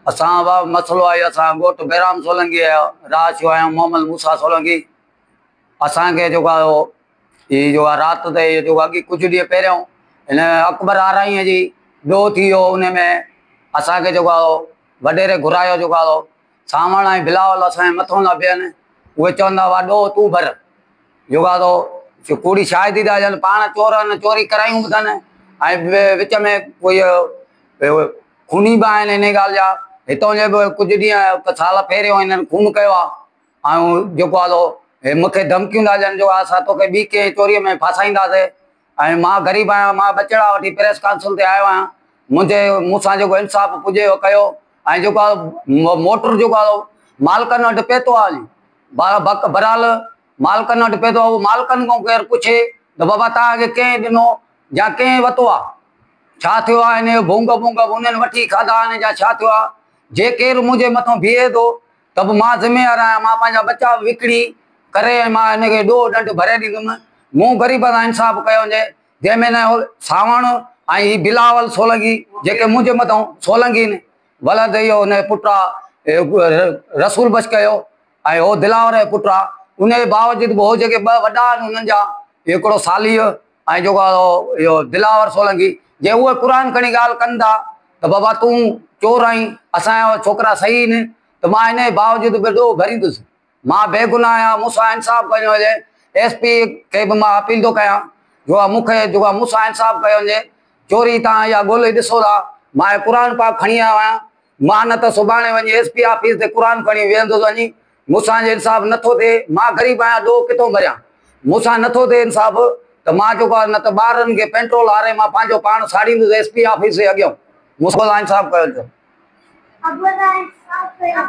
اسان وا مسئلو آهي اسان ڳوٺ بيرام سولنگي جو رهاسي آهيون محمد موسيٰ سولنگي اسان کي جيڪو آهي هي جو آهي رات تي جيڪو اڳي ڪجهه ڏينهن پهريون هن اڪبر آرائيء جي ڏوهه ٿي ويو ان ۾ اسان کي جيڪو آهي وڏيري گهرايو جيڪو آهي سانوڻ ۽ بلاول اسان جي مٿو ٿا بيهن اهي چوندا هئا ڏوهه تون ڀر جيڪو آهي سو ڪوڙي شاهدي ٿا ڏين پاڻ چور آهن چوري ڪرايون به اٿن ۽ وچ ۾ ڪوئي خوني به آهن ان ڳالهه جا هتان جي به ڪجهه ڏينهن سال پهريون هنن خون ڪيو آهي ۽ جيڪو آهي سو هي مون کي ڌمڪيون ٿا ڏين جو اسان توکي ٻي ڪنهن چوريء ۾ ڦاسائينداسين ۽ مان غريب آهيان مان ٻچڙا وٺي پريس ڪائونسل تي آيو آهيان منهنجي مون سان جيڪو انصاف پڄي اهو ڪيو ۽ جيڪو آهي موٽر جيڪو آهي مالڪن وٽ پهتو آهي بهرحال مالڪن وٽ پهتو آهي اهو مالڪن کان ڪير پڇي ته بابا توهان کي ڪنهن ڏنو يا ڪنهن وتو آهي ڇا ٿيو آهي هن جو ڀونگ ٻونگ به انهن وٺي کاڌا آهن يا ڇا ٿيو آهي جي ڪير منهنجي مٿان بيهي ٿو ته به مان ذميوار آهيان مان پنهنجا ٻچا به وڪڻي ڪري ۽ مان هن کي ڏوهه ڏنڊ ڀري ڏيندم مون غريب سان انصاف ڪيو وڃي جنهن ۾ نه سانوڻ ۽ هي بلاول سولنگي جيڪي منهنجي مٿان سولنگي آهن ولد اهو هن جو پٽ آهي رسول بخش ڪيو ۽ هو دلاور جو پٽ آهي ان جي باوجود به هو جيڪي ٻه وڏا آهن انهن جا هڪڙو صالح ۽ جيڪو آهي اهو دلاور سولنگي جي اهي قرآن کڻي ڳالهه ڪن ٿا ته بابا تون چور آهين اسان جا ڇوڪرا صحيح آهن ته مان ان جي باوجود به ڏوهه ڀريندس مان بيگناهه آهيان مون سان انصاف ڪيو وڃي ايس پي کي به مان اپيل ٿو ڪيان جو آهي مون کي جيڪو آهي مون سان انصاف ڪيو وڃي چوري تان اها ڳولي ڏسو ٿا مان هي قرآن پاڪ کڻي آيو آهيان مان نه ته سڀاڻي وڃي ايس پي آفيس تي قرآن کڻي ويهندس وڃي مون سان جي انصاف نه ٿو ٿئي مان غريب آهيان ڏوهه ڪٿو ڀريان مون سان نه ٿو ٿئي انصاف ته مان جيڪو آهي نه ته ٻارن کي پينٽرول هاري مان پنهنجو پاڻ ساڙيندس ايس پي آفيس جي اڳيان مون سان انصاف ڪيو. ابو سان انصاف ڪيو.